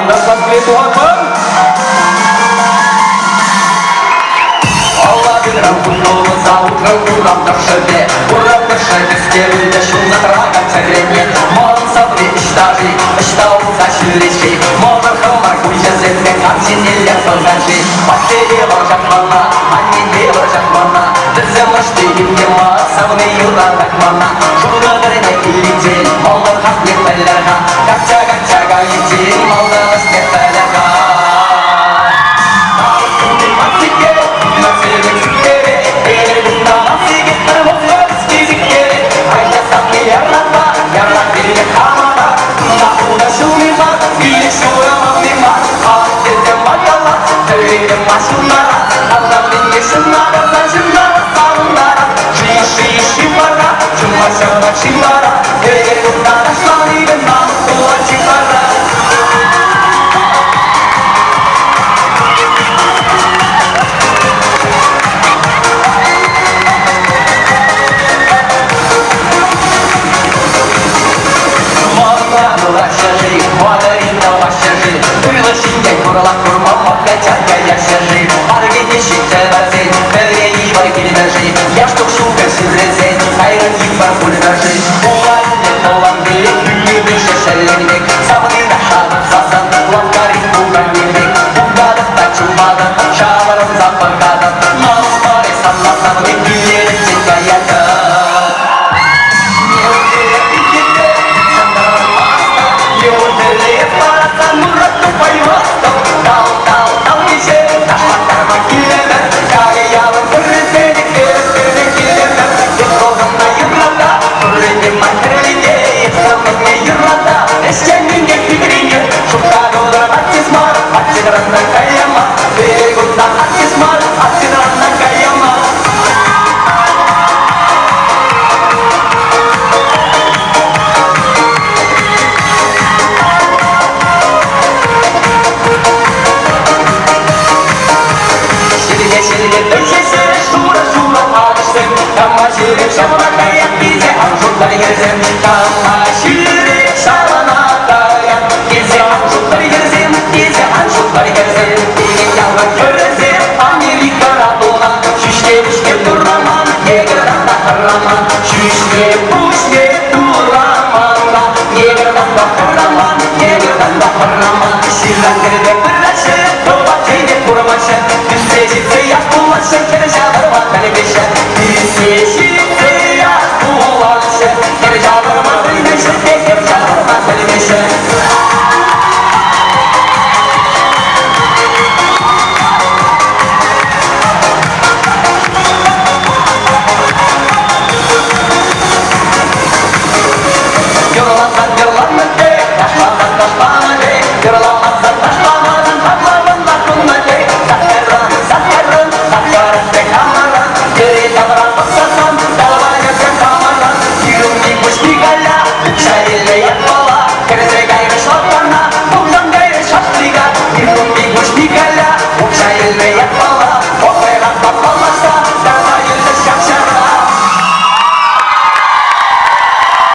Ташлас килет тухатпӑр. Алла хуннулӑса утрӑн урам тӑршшӗпе, урам тӑршшӗ кӗскерӗнче ҫунса тӑракан чӗрене. Мӑн савни ӑҫта-ши, ӑҫта утса ҫӳрет-ши? Мӑшӑр хӑмар куҫӗсемпе кам ҫинелле пӑхать-ши? Атте вӑрҫать мана, анне вӑрҫать мана, вӗсем ӑҫти те мар, савни юратать мана. Шурӑ вӗрене иличчен, малтан хакне пӗлер-ха, качча-качча кайиччен малтан ӑсне пӗлер-ха.